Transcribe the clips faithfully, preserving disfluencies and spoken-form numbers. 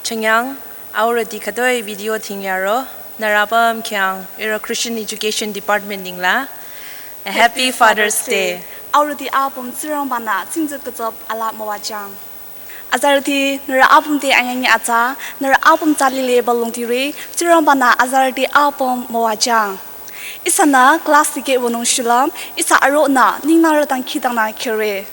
Chanyang, aurüti khütoi video thingyaro, nührü apüm khyang, iro Christian Education Department nengla. A happy Father's Day. Aurüti apüm Tsingrangba-nü tsingdhing kutsap alaa müwajüng. Azarüti nührü apüm te anyangi atsa, nührü apüm tsü lile balung tire, Tsingrangba-nü azarüti apüm müwajüng. Ihsanü class dikeh wünung shulüm, ihsa aronü, ninglang rüdang kihdangnang kire.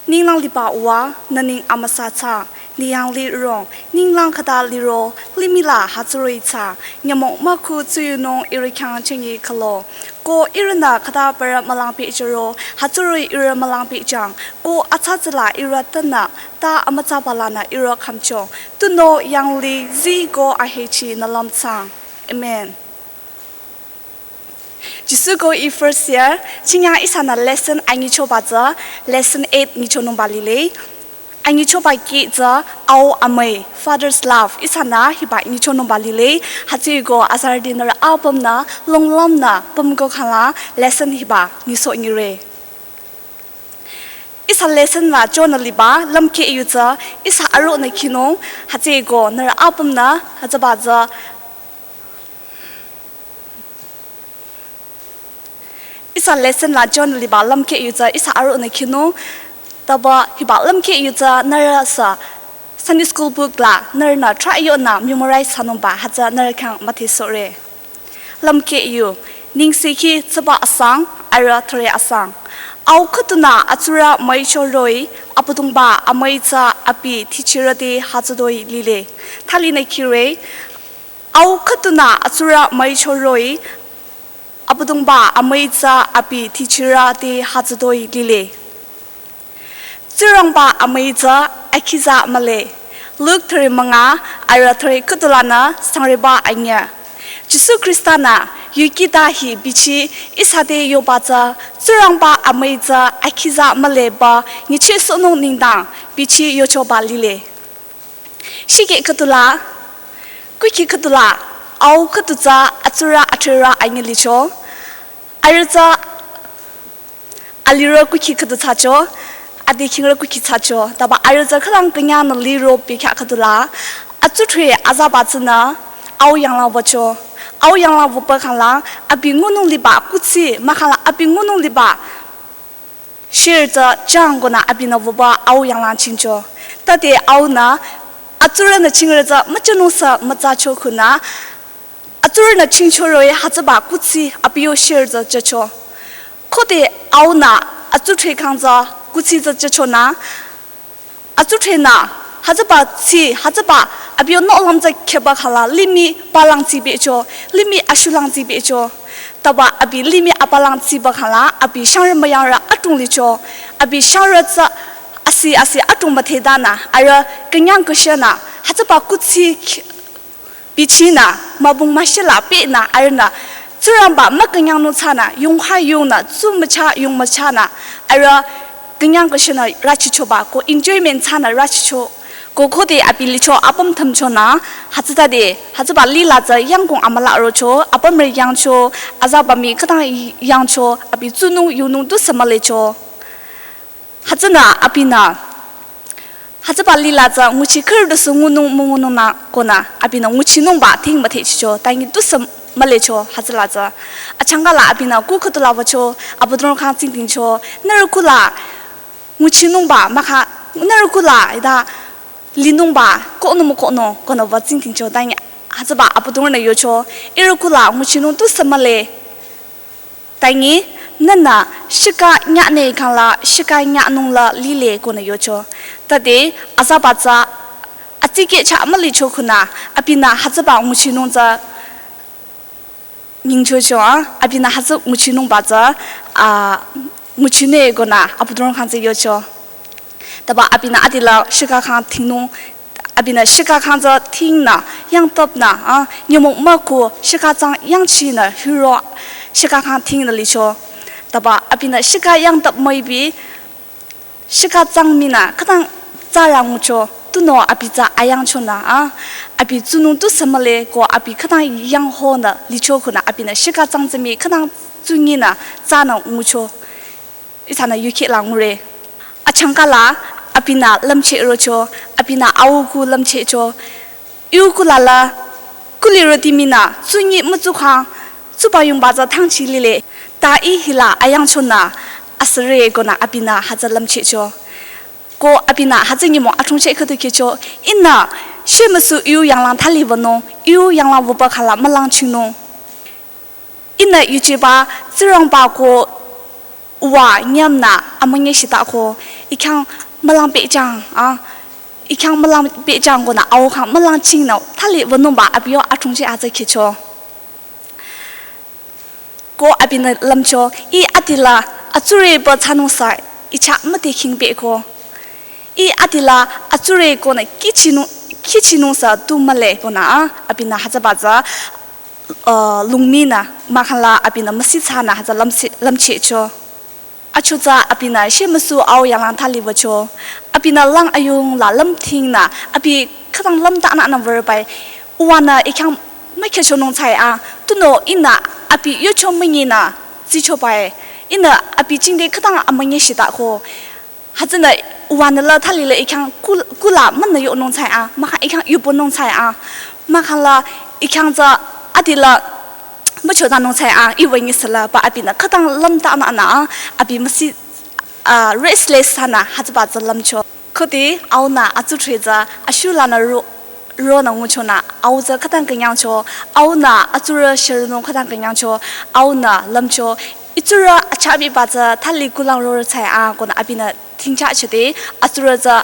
Ninglang liba Uwa, nü neng amüsa thsa, nü yang lirong, ninglang khüta liro, limih la hütsüri thsa, nyümong mükhu tsuyunung ihrü khyang chünye khülo. Ko ihrünü khüta parü mülang pehjüro, hütsüri ihrü mülang pehjüng, ko atsa tsüla ihrü tanü, ta amütsaba lanü ihrü khümcho. Tunüo yanglih zii ko ahechi nü lümthsang. Amen. Jisu ko i first year, chanyang ihsanü lesson anyichoba tsü, lesson eight nyichonungba lile. Anyichoba kih tsü, Au Amüi, Father's Love, ihsanü hiba nyichonungba lile. Hütsüeko azarüti nührü apümnü, longlümnü, pümko khangla, lesson hiba nyisoh nyire. Ihsa lesson la chonü liba, lümkeh yu tsü, ihsa aronü khinung, hütsüeko nührü apümnü, hütsüba tsü, ihsa lesson la chonü liba, lümkeh yu tsü, ihsa aronü khinung, taba hiba lümkeh yu tsü, nührü sü, Sunday school book la, nührünü try yonü memorize thsanungba, hütsü nührü khyang müdhesohre. Lümkeh yu, nengsekhi tsüba asang, arüh thüre asang. Au khüdunü atsurü müicho roh-i, Abüdongba amüi tsü abi dsichirü te hütsütoi lile. Thalinü khire, au khüdunü atsurü müicho roh-i, Abüdongba amüi tsü abi dsichirü te hütsütoi lile. Tsingrangba amüi tsü akhiza mühle. Luk thüre münga, arüh thüre khüdulanü sangreba anyüh. Jisu Khrista-nü yuki ta hi bichi ihsa te yoba tsü, Tsingrangba amüi tsü akhiza mühleba nyichehsohnung nengdang bichi yochoba lile. Shikhe khüdula, kukhi khüdula, au khüdu tsü atsurü athrirü anyüh licho. Arüh tsü alirü kukhi khüdu thsacho, adikhingrü kukhi thsacho, taba arüh tsü khülang künyangnü liro bekhyah khüdula, atsudhre azaba tsünü, au yanglang wücho, au yanglang wüba khangla, abi ngunung liba kuthsi, mahkhangla abi ngunung liba shirü tsü jangkonü abinü wüba au yanglang chingcho. Tade aunü, atsurünü chingrü tsü müchanung sü mütsacho khunü, atsurünü chingcho roh-i hütsüba kuthsi abi yo shirü tsü jücho. Khode aunü atsudhre khyang tsü kuthsi tsü jüchonü, atsudhrenü hütsüba thsi, hütsüba abi yo nohlüm tsü kheba khangla limih palang thsi becho, limih ashulang thsi becho. Taba abi limih apalang thsiba khangla abi shangrü müyangrü adrong licho, abi shangrü tsü asi asi adrong müdhedanü, arüh künyang küshanü, hütsüba kuthsi bichinü, mübung müshila pehnü arühnü, Tsingrangba mükünyangnung thsanü, yongkha yongnü, tsumücha yongmüchanü, arüh künyang küshanü rüchichoba, ko enjoyment thsanü rüchicho, ko khode abi licho apüm thümchonü, hütsütade, hütsüba lila tsü yangkong amüla rocho, apümrü yangcho, azaba mii khütang yangcho, abi tsunung yunung tusü mühlecho. Hütsünü abinü, hütsüba lila tsü nguchi khürü dusü ngunung müngunungnü konü, abinü nguchinungba thing müdhechicho, tangi tusü mühlecho, hütsüla tsü. Achangkala abinü ku khüdula wücho, abüdrong khyang tsingdhingcho, nührü kula nguchinungba, mahkhang, nührü kula, ida, linungba, kohnung mükohnung, konü wü tsingdhingcho, tangi, hütsüba abüdrongnü yocho, ihrü kula nguchinung tusü mühle. Tangi, nühnü shikha nyane khangla, shikha nyanungla lile konü yocho. Tade, azaba tsü, atsike cha mülicho khunü, abinü hütsüba nguchinung tsü nyingchocho, a, abinü hütsü nguchinungba tsü, a, nguchine konü, abüdrong khyang tsü yocho. Taba abinü adila shikha khyang thingnung, abinü shikha khyang tsü thingnü, yangtapnü, a, nyümong mükhu shikha tsang yangchinü, hiro shikha khyang thingnü licho. Taba abinü shikha yangtap müipi, shikha tsang minü, khütang tsarü ngucho, tunüo abi tsü ayangchonü, a, abi tsunung tusü mühle ko abi khütang yanghonü licho khunü, abinü shikha tsang tsü mii khütang tsunyinü, tsünü ngucho. Ihsanü yukheh la ngure. Achangkala, abinü lümcheh rocho, Abinü au ku lümchehcho. Iu ku lala, kulirüti minü, tsunyi mütsukhang, tsuba yungba tsü thangchi lile. Ta ih hila ayangchonü, asüre konü abinü hütsü lümchehcho. Ko abinü hütsü nyümong athongcheh khüdu kihcho, ihnü, shemüsu iu yanglang thali wünung, iu yanglang wüba khala mülang chingnung. Ihnü yujeba Tsingrangba ko uwa nyümnü amünyi shita ko, ih khyang mülang pehjang, a, ih khyang mülang pehjang konü au khyang mülang chingnü thali wünungba abi yo athongcheh hütsü kihcho. Ko abinü lümcho, ih adila atsurüba thsanungsa ih chah müte khingpeh ko. Ih adila atsurü konü kihchinung, kihchinungsa tu mühle konü, a, abinü hütsüba tsü, uh, lungminü, mahkhangla abinü müsithsanü hütsü lümsi-, lümchehcho. Achotsü abinü shemüsu au yanglang thali wücho. Abinü lang ayung la lümthingnü, abi khütang lümtanü nü würbai. Uwanü ih khyang mükhehchonung tsai a, tunüo ihnü abi yocho münyinü tsichobai. Ihnü abi jingte khütang amünyi shita ko. Hütsünü uwanü la thali la ih khyang kul-, kula münü yonung tsai a, mahkhang ih khyang yuponung tsai a. Mahkhangla ih khyang tsü adila müchodanung tsai a, ih wünyi süla ba abinü khütang lümtanü nü, abi müsi, a, restless thsanü hütsüba tsü lümcho. Khode aunü atsuthre tsü ashulanü ro, ronü nguchonü, au tsü khütang künyangcho, aunü atsurü shürünung khütang künyangcho, aunü lümcho, itsurü achabiba tsü thali kulang rorü tsai a konü abinü thingchah chode, atsurü tsü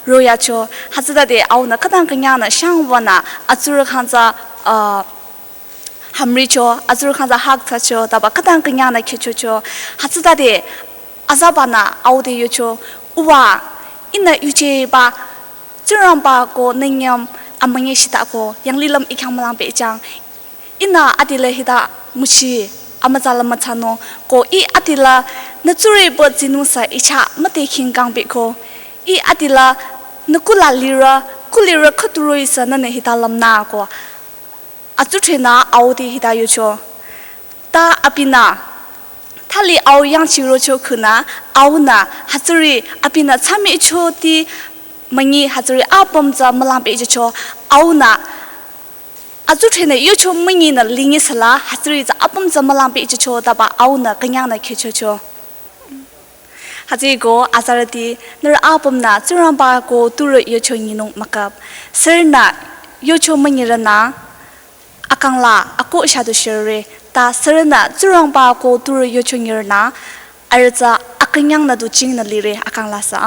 royacho, hütsütade aunü khütang künyangnü shangwanü, atsurü khyang tsü, uh, hümricho, atsurü khyang tsü hug thsacho, taba khütang künyangnü khehchocho, hütsütade azabanü au te yocho, uwa, ihnü yujeba Tsingrangba ko nü nyüm amünyi shita ko, yanglilüm ih khyang mülang pehjang. Ihnü adila hita müchi, amütsa la mütsanung, ko ih adila nü tsurüba tsinungsa ih chah müte khingkang peh ko. Ih adila nü kula lirü, kulirü khüturo ihsa nünü hita lümnü ko. Atsuthrenü au te hita yocho. Ta abinü thali au yangchirocho khunü, aunü hütsüri abinü tsamichoti münyi hütsüri apüm tsü mülang pehjücho, aunü atsuthrenü yocho münyinü lingi süla hütsüri tsü apüm tsü mülang pehjücho taba aunü künyangnü khehchocho. Hütsüeko azarüti nührü apümnü Tsingrangba ko turü yocho nyinung mükap. Sürünü yocho münyirünü akangla ako shadu shirüre, ta sürünü Tsingrangba ko turü yocho nyirünü arüh tsü akünyangnü du jingnü lire akangla sü.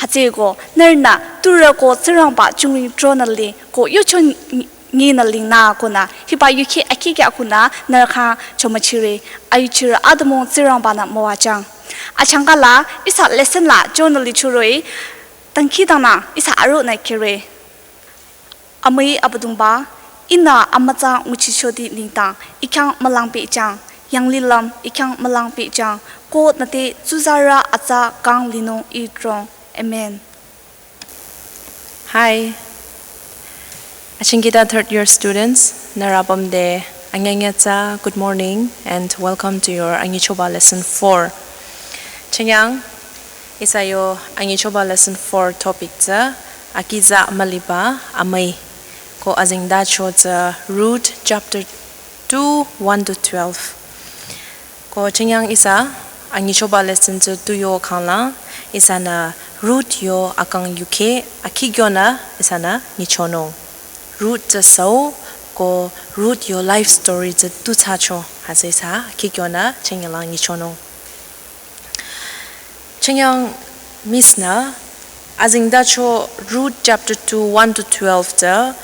Hütsüeko nührünü turü ko Tsingrangba chungring tronü li ko yocho nyi-, nyinü lingnü konü hiba yukheh akikya konü nührü khyang chomüchire, ayuchirü atümung Tsingrangba-nü müwajüng. Achangkala ihsa lesson la jonü lichoroh-i, dangkhidangnang ihsa arühnü kire. Amüi Abüdongba, ihnü amütsa nguchichoti nengdang ih khyang mülang pehjüng, yanglilüm ih khyang mülang pehjüng, ko nüte tsuzarü atsa kang linung ih trong. Amen. Hi. Achingkita third year students, nührü apüm te anyünyü tsü, good morning and welcome to your Angichoba lesson four. Chenyang, ihsa yo Angichoba lesson four topic tsü, akiza müliba amüi. Ko azengtacho tsü Ruth chapter two, one to twelve. Ko chenyang ihsa Angichoba lesson tsü tu yo khangla, ihsanü Ruth yo akang yukheh akhikyonü ihsanü nyichonung. Ruth tsü sü-o, ko Ruth yo life story tsü tu thsacho, hütsü ihsa akhikyonü chenyang la nyichonung. Chenyang Miss-nü azengtacho Ruth chapter two, one to twelve tsü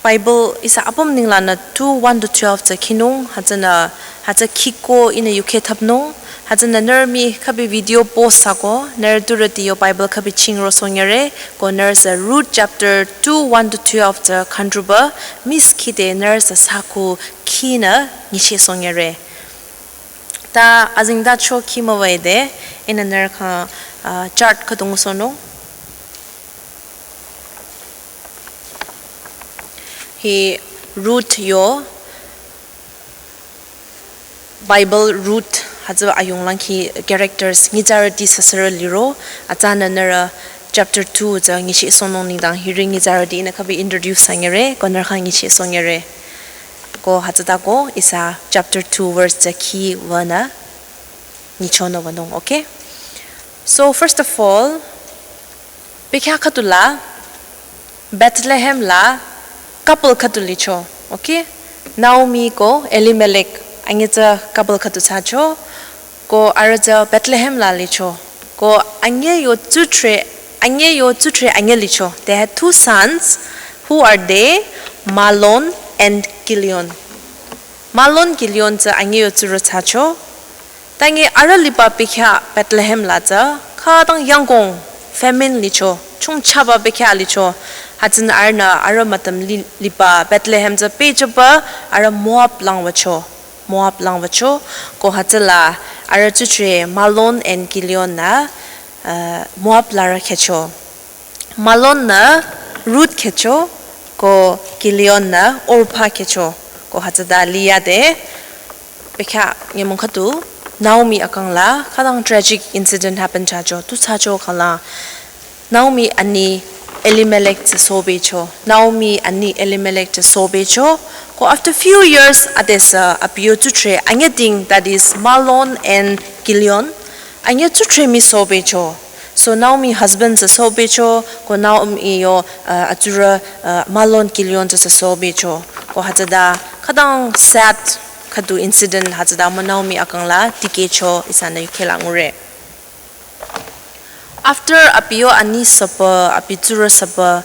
Bible ihsa apüm ninglanü two, one to twelve tsü khinung, hütsünü, hütsü khiko ihnü yukheh thapnung, hütsünü nührü mii khübi video pause thsako, nührü turüti yo Bible khübi chingro songnyere, ko nührü sü Ruth chapter two, one to twelve tsü khandruba, miss khide nührü sü saku khinü nyicheh songnyere. Ta azengtacho khi müwüde, ihnü nührü khyang, ah, chart khüdu ngusohnung. Hi Ruth yo, Bible Ruth hütsü ayunglang khi characters nyitsarüti süsürü liro, atsanü nührü chapter two tsü nyichehsohnung nengdang hiri nyitsarüti ihnü khübi introduce thsangere, ko nührü khyang nyichehsohngere. Ko hütsütako ihsa chapter two verse tsü khi wünü nyichonü wünung, okay? So first of all, bekhyah khüdu la Bethlehem la couple khüdu licho, okay? Naomi ko Elimelech, anyi tsü couple khüdu thsacho, ko arüh tsü Bethlehem la licho. Ko anyi yo tsutre, anyi yo tsutre anyi licho. They had two sons. Who are they? Mahlon and Chilion. Mahlon, Chilion tsü anyi yo tsurü thsacho. Tangi arüh liba bekhyah Bethlehem la tsü khütang yangkong, famine licho, chongchaba bekhyah licho. Hütsünü arühnü arüh mütüm li-, liba Bethlehem tsü pehjüba arüh Moab lang wücho. Moab lang wücho. Ko hütsüla arüh tsutre Mahlon and Chilion nü, uh, Moab larü khehcho. Mahlon nü Ruth khehcho, ko Chilion nü Orpah khehcho, ko hütsüta liyade. Bekhyah nyümong khüdu Naomi akang la khütang tragic incident happen thsacho, tu thsacho khüla. Naomi ani Elimelech tsü sobecho. Naomi ani Elimelech tsü sobecho. Ko after few years, adesü abi yo tsutre anyüding, that is Mahlon and Chilion, anyi tsutre mii sobecho. So Naomi husband tsü sobecho, ko Naomi yo, uh, atsurü, uh, Mahlon, Chilion tsü sobecho. Ko hütsüta khütang sad khüdu incident hütsüta mah Naomi akang la tikehcho ihsanü yukheh la ngure. After abi yo ani süpü, abi tsurü süpü,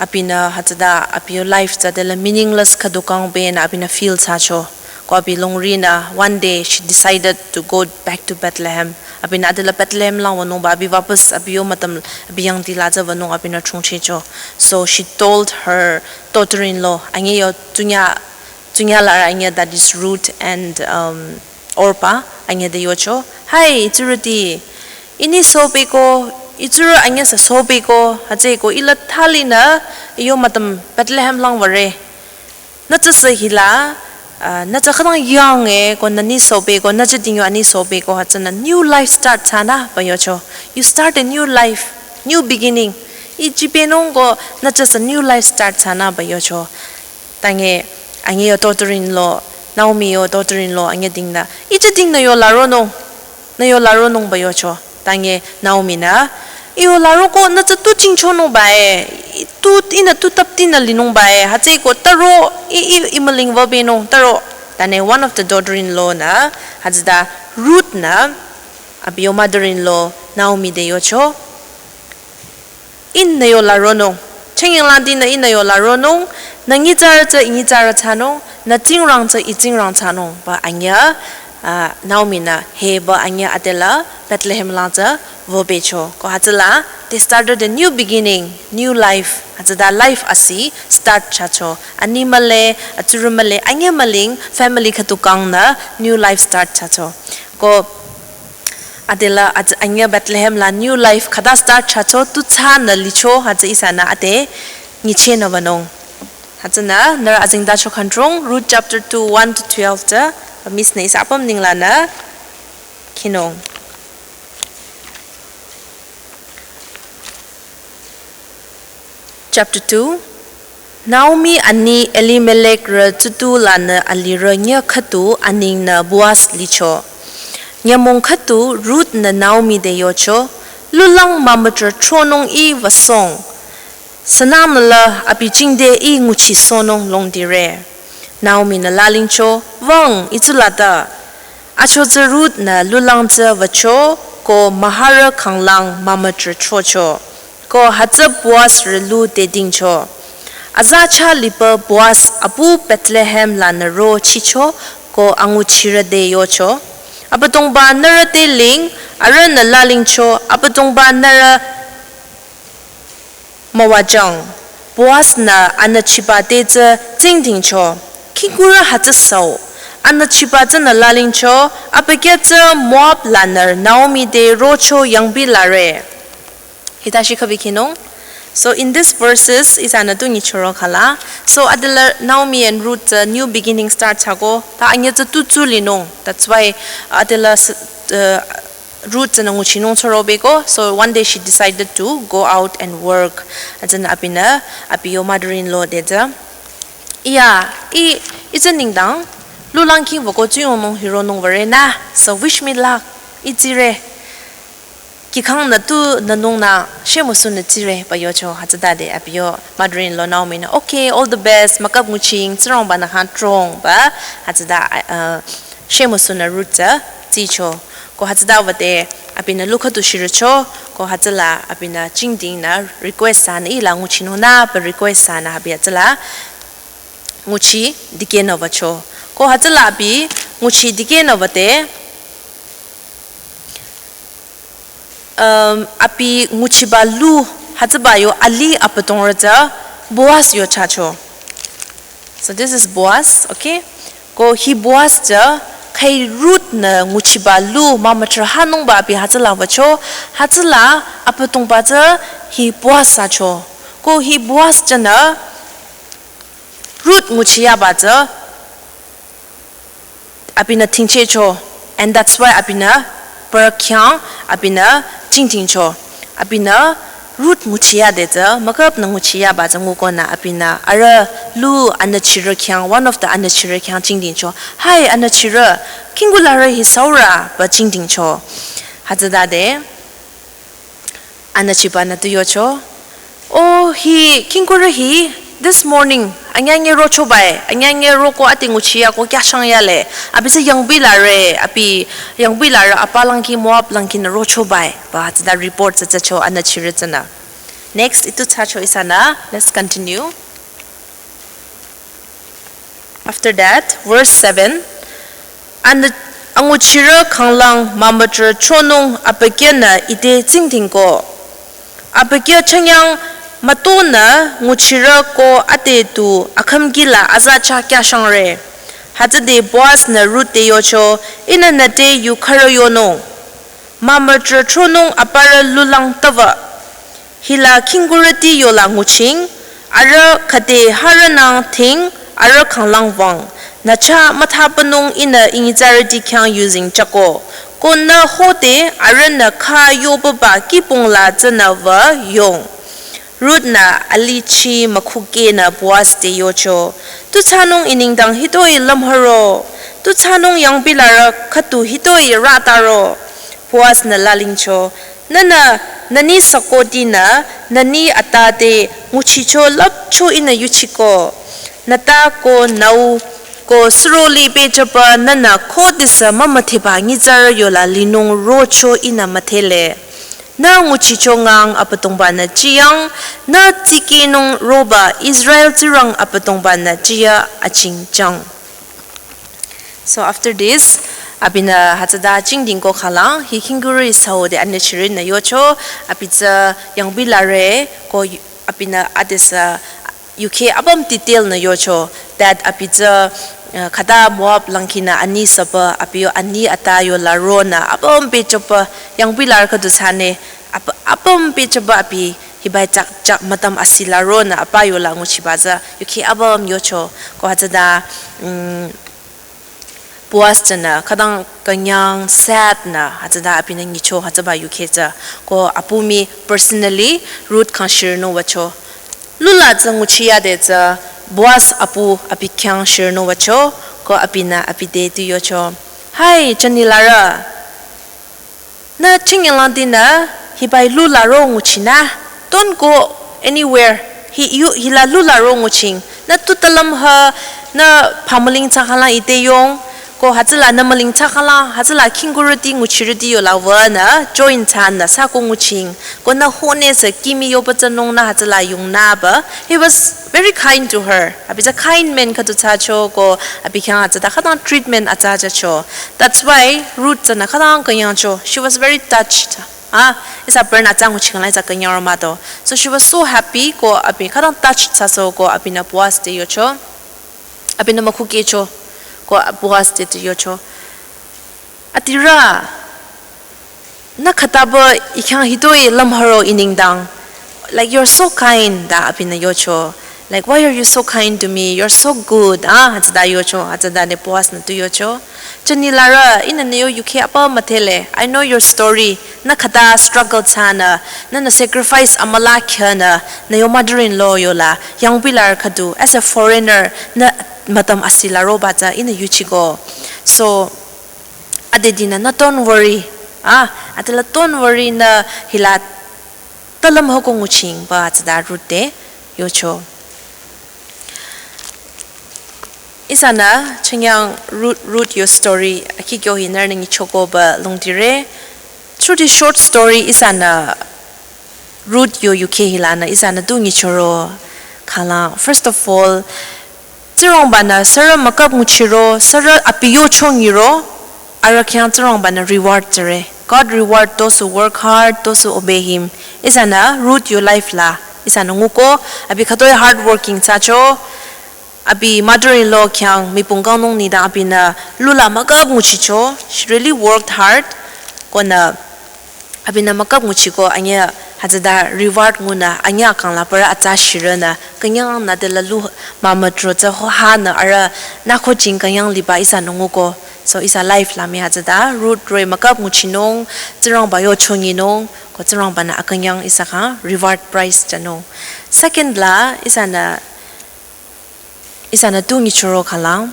abinü hütsüta abi yo life tsü dela meaningless khüdu kang benü abinü feel thsacho. Ko abi longrinü one day she decided to go back to Bethlehem. Abinü adela Bethlehem lang wünungba abi wapas abi yo mütüm abi yangdi la tsü wünung abinü chongchehcho. So she told her daughter-in-law, anyi yo tunya, tunya larü anyi, that is Ruth and, um, Orpah, anyi te yocho. Hi, itsurüti. Ini sobeko, itsurü anyi sü sobeko, hütsüeko ila thalinü, iyo mütüm Bethlehem lang würe. Nü tsü sü hila, uh, nü tsü khütang young e, ko nü ni sobeko, nü tsü dingyo ani sobeko, hütsünü new life start thsanü ba yocho. You start a new life, new beginning. Ih jibenung ko nü tsü sü new life start thsanü ba yocho. Tangi, anyi yo daughter-in-law, Naomi yo daughter-in-law, anyi dingnü, ih tsü dingnü yo laronung, nü yo laronung ba yocho. Tangi Naomi nü, ih yo laroko nü tsü tu chingchonung ba e, tu, ihnü tu taptinü linung ba e, hütsüeko taro, ih, ih, ih müling wübenung, taro. Tanü one of the daughter-in-law nü, hütsüta Ruth nü, abi yo mother-in-law, Naomi te yocho. Ihnü yo laronung. Chengyang langdinü ihnü yo laronung. Nü nyitsarü tsü ih nyitsarü thsanung. Nü tsingrang tsü ih tsingrang thsanung. Ba anyi, uh, Naomi nü heba anyi adela Bethlehem lang tsü wübecho. Ko hütsüla, they started a new beginning, new life. Hütsüta life asi start thsacho. Ani mühle, atsurü mühle, anyi müling, family khüdu kangnü new life start thsacho. Ko adela, at-, anyi Bethlehem la new life khüta start thsacho tu thsanü licho hütsü ihsanü ade nyichehnü wünung. Hütsünü nührü azengtacho khyang drong Ruth chapter two, one to twelve tsü, Miss nü ihsa apüm ninglanü khinung. Chapter two. Naomi ani Elimelech rü tsutu lanü alirü nyüh khüdu aningnü Boaz licho. Nyümong khüdu Ruth nü Naomi te yocho, lulang mümütrah tronung ih wüsong. Sünamüla abi jingte ih nguchisohnung longdire. Naomi nü lalingcho, wüng, itsu lata. Achotsü Ruth nü lulang tsü wücho, ko müharü khanglang mümütrah trocho. Ko hütsü Boaz rü lu te dingcho. Aza chah lipü Boaz apu Bethlehem lanü ro chicho, ko anguchirü te yocho. Abüdongba nührü te ling, arühnü lalingcho, Abüdongba nührü müwajüng. Boaz nü anüchiba te tsü tsingdhingcho. Khingkurü hütsü süo. Anüchiba tsünü lalingcho, abükyü tsü Moab lanü Naomi te rocho yangbi lare. Hita shi khübi khinung. So in these verses, ihsanü tu nyichoro khala. So adela Naomi and Ruth, uh, new beginning start thsako. Ta anyi tsü tu tsu linung. That's why adela s-, uh, Ruth tsünü nguchinung chüro beko. So one day she decided to go out and work. Hütsünü abinü, abi yo mother-in-law te tsü, iya, i, itsü nengdang, lulang king wüko tsuyongnung hironung würe nü, so wish me luck, itsire. Kihkhangnü tu nünung nü shemüsunü tsire pü yocho. Hütsütade abi yo mother-in-law Naomi-nü, "Okay, all the best, mükap nguching, Tsingrangba nü khyang trong" pü, hütsüta, uh, shemüsunü Ruth tsü tsicho. Ko hütsüta wüde abinü lu khüdu shiricho, ko hütsüla abinü jingdingnü request thsanü, ila nguchinung nü pü request thsanü abi hütsüla nguchi dikehnü wücho. Ko hütsüla abi nguchi dikehnü wüde, um, abi nguchiba lu hütsüba yo alih abüdongrü tsü Boaz yo thsacho. So this is Boaz, okay? Ko hi Boaz tsü khüi Ruth-nü nguchiba lu mümüthrü hanungba abi hütsüla wücho, hütsüla abüdongba tsü hi Boaz thsacho. Ko hi Boaz tsünü Ruth nguchiyaba tsü abinü tingchehcho. And that's why abinü pürü khyang abinü jingdingcho. Abinü Ruth nguchiyade tsü, mükapnü nguchiyaba tsü ngukonü abinü arüh lu anüchirü khyang, one of the anüchirü khyang jingdingcho. "Hai anüchirü, khingkularü hi saurü" pü jingdingcho. Hütsütade anüchibanü tu yocho, "Oh, hi khingkurü hi this morning anyanye rochobae, anyanye roko ade nguchiya ko kyashang yale. Abi tsü yangbilarü, abi yangbilarü apa langki Moab langkinü rochobae" pü hütsüta report tsü thsacho anüchirü tsünü. Next, itu thsacho ihsanü. Let's continue. After that, verse seven, anü, anguchirü khanglang mümüthrü chonung abükyünü ite tsingdhingko. Abükyü chünyang mütonü nguchirü ko ade tu akhümkila aza chah kyashangre. Hütsüde Boaz-nü Ruth te yocho, "Ihnü nüte yu khürü yonung? Mümüthrü chonung aparü lulang tawü. Hila khingkurüti yola nguching, arüh khüde harünang thing, arüh khanglang wüng. Nü chah müthapünung ihnü inyitsarüti khyang yuzeng chako. Ko nü hode arühnü kha yobaba kihpungla tsünü wü yong." Ruth-nü alichi mükhukehnü Boaz te yocho, "Tu thsanung i nengdang hitoi lümhüro? Tu thsanung yangbilarü khüdu hitoi rataro?" Boaz-nü lalingcho, "Nühnü nü ni sakotinü nü ni ata te nguchicho lüpcho ihnü yuchiko. Nü ta ko nüu ko suro li pehjüba nühnü khodesü mümüdheba nyitsarü yola linung rocho ihnü müdhele. Nü nguchicho ngang Abüdongba-nü jiyang, nü tikehnung roba Israel Tsingrang Abüdongba-nü jiya ajingjang." So after this, abinü hütsüta jingdingko khanglang, hi khingkurü sü-o de anüchirünü yocho, abi tsü yangbilarü ko yu-, abinü adesü yukheh apüm detail nü yocho, that abi tsü, uh, khüta Moab langkinü ani süba, abi yo ani ata yola ronü apüm pehjüba, yangbilarü khüdu thsane, ap-, apüm pehjüba abi hibai chah, chah mütam asila ronü apa yola nguchiba tsü yukheh apüm yocho. Ko hütsüta, mm, Boaz tsünü khütang künyang sad nü hütsüta abinü nyicho hütsüba yukheh tsü. Ko apumi personally Ruth khyang shirünung wücho. Lula tsü nguchiyade tsü Boaz apu abi khyang shirünung wücho, ko abinü abi te tu yocho, "Hai, jünirü larü. Nü chingyanglang dinü hibai lula ro nguchinü. Don't go anywhere. Hi yu, hila lula ro nguching. Nü tuta lümhü, nü phamüling thsa khanglang ite yong. Ko hütsüla nü müling thsa khanglang, hütsüla khingkurüti nguchirüti yola wünü join thsanü sü ko nguching. Ko nü hone sü kimi yoba tsünung nü hütsüla yungnü" pü. He was very kind to her. Abi tsü kind man khüdu thsacho ko abi khyang hütsüta khütang treatment atsa thsacho. That's why Ruth tsünü khütang künyangcho. She was very touched. Ah, ihsa pürünü atsa nguchi khanglang ihsa künyangro mah do. So she was so happy ko abi khütang touched thsasoh ko abinü Boaz te yocho. Abinü mükhukehcho ko Boaz te tu yocho, "Adirü, nü khütaba i khyang hitoi lümhüro i nengdang. Like, you're so kind," ta abinü yocho. Like, "Why are you so kind to me? You're so good." Ah, hütsüta yocho, hütsütade Boaz-nü tu yocho, Chani larü, ihnü nü yo yukheh apüm müdhele. I know your story. Nü khüta struggle thsanü, nünü sacrifice amüla khyünü, nü yo mother-in-law yola yangpilarü khüdu, as a foreigner, nü mütam asi la roba tsü ihnü yuchiko. So, adedinü nü don't worry. Ah, adela don't worry nü hila talüm hoko nguching ba tsüda Ruth te yocho. Ihsanü chünye Ruth, Ruth yo story akhi kyo hi nührünü nyichoko ba lungdire. Through the short story ihsanü Ruth yo yukheh hilanü ihsanü tu nyichoro khala. First of all, Tsingrangbanü sürü mükap nguchiro, sürü abi yocho nyiro, arüh khyang Tsingrangbanü reward tsüre. God reward those who work hard, those who obey him. Ihsanü Ruth yo life la ihsanü nguko, abi khütoi hard working thsacho, abi mother-in-law khyang mipung kangnung nengdang abinü lula mükap nguchicho. She really worked hard. Konü abinü mükap nguchiko, anyi hütsüta reward ngunü, anyi akang la parü atsa shirünü, künyangnü dela lu mümüdro tsü hohanü arüh nü kho jing künyang liba ihsanü nguko. So ihsa life la mii hütsüta Ruth roh-i mükap nguchinung, Tsingrangba yocho nyinung, ko Tsingrangbanü akünyang ihsa khyang reward prize thsanung. Second la ihsanü, ihsanü tu nyichoro khala.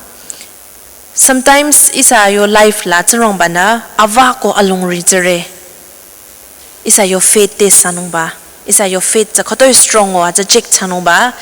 Sometimes ihsa yo life la Tsingrangbanü ava ko alongri tsüre. Ihsa yo faith test thsanungba. Ihsa yo faith tsü khütoi strong o atsü check thsanungba.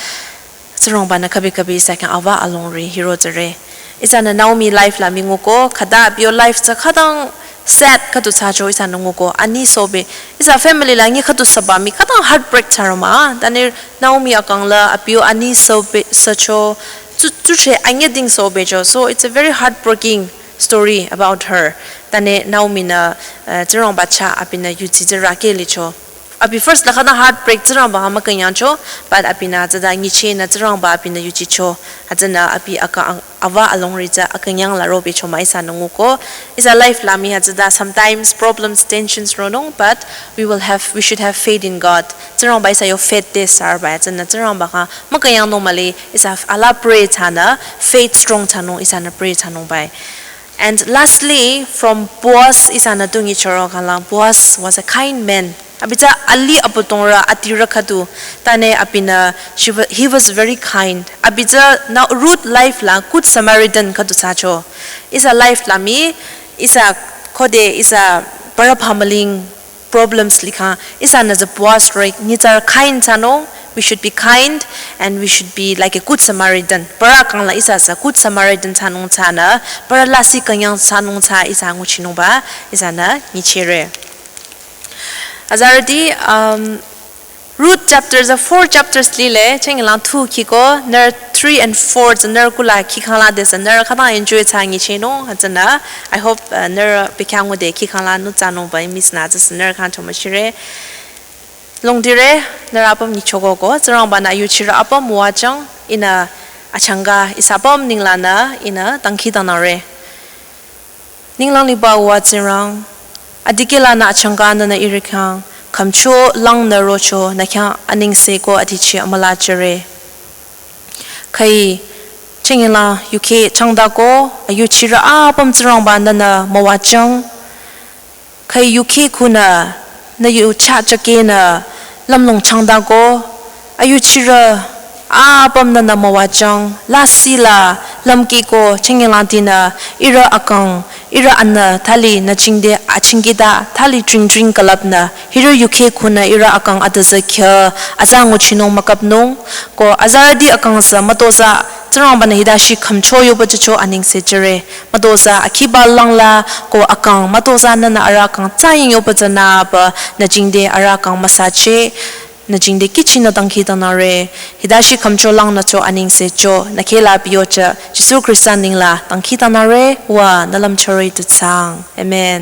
Tsingrangbanü kabi kabi ihsa khyang ava alongri hiro tsüre. Ihsanü Naomi life la mii nguko, khüta abi yo life tsü khütang sad khüdu thsacho ihsanü nguko, ani sobe. Ihsa family la nyi khüdu süba mii khütang heartbreak thsaro mah. Tanü Naomi akang la abi yo ani sobe sücho, tsu, tsuche anyi ding sobecho. So it's a very heartbreaking story about her. Tanü Naomi nü, uh, Tsingrangba chah abinü yuchi tsü rake licho. Abi first la khütang heartbreak Tsingrangba khyang mükünyangcho, but abinü tsüta nyichehnü Tsingrangba abinü yuchicho. Hütsünü abi akang ava alongri tsü akünyang la robecho mah ihsanü nguko. Ihsa life la mii hütsüta sometimes problems, tensions ronung, but we will have, we should have faith in God. Tsingrangba ihsa yo faith test thsarübai, hütsünü Tsingrangba khyang mükünyang normally ihsa ala pray thsanü, faith strong thsanung ihsanü pray thsanungbai. And lastly, from Boaz ihsanü tu nyichoro khala, Boaz was a kind man. Abi tsü alih abüdongrü adirü khüdu, tanü abinü, she wa-, he was very kind. Abi tsü nü Ruth life la good Samaritan khüdu thsacho. Ihsa life la mii, ihsa khode, ihsa parü phamüling problems likhang, ihsanü tsü Boaz roh-i nyitsarü kind thsanung, we should be kind and we should be like a good Samaritan. Parü akang la ihsa sü good Samaritan thsanung thsanü, parü lasih künyang thsanung thsa ihsa nguchinungba, ihsanü nyichehre. Azarüti, um, Ruth chapter tsü four chapters lile, chünye lang two khiko, nührü three and four tsü nührü kula khikhang la desü nührü khütang enjoy thsa nyichehnung, hütsünü, I hope, uh, nührü bekhyah ngude khikhang la nü thsanungba miss nü tsü nührü khyang chomüchire. Longdire, nührü apüm nyichoko ko, Tsingrangbanü ayuchirü apüm müwajüng, ihnü achangka ihsa apüm nenglanü, ihnü dangkhidangnangre. Ninglang liba uwa Tsingrang, adikehlanü achangka nünü ihrü khyang khümcho langnü rocho nü khyang anengse ko adichi amüla jüre. Khüi chünye lang yukheh changdako, ayuchirü apüm Tsingrangba nünü müwajüng. Khüi yukheh khunü nü yu chah chakehnü lümlong changdako, ayuchirü apüm nünü müwajüng, lasih la lümkehko chünye langtinü ihrü akang, ihrü anü thali nü jingte achingkehta thali jingdring külüpnü, hiri yukheh khunü ihrü akang adüzü khyah aza nguchinung müküpnung, ko azarüti akang sü mütozah Tsingrangbanü hitashi khümcho yoba jücho anengse jüre. Mütozah akhiba langla ko akang mütozah nünü arüh akang tsaying yoba tsünü ba nü jingte arüh akang müsacheh, nü jingte kihchinü dangkhidangnangre, hitashi khümcho langnücho anengsecho, nü khehla biyochah, Jisu Khrista nengla dangkhidangnangre, wa nü lümchore tu thsaang. Amen.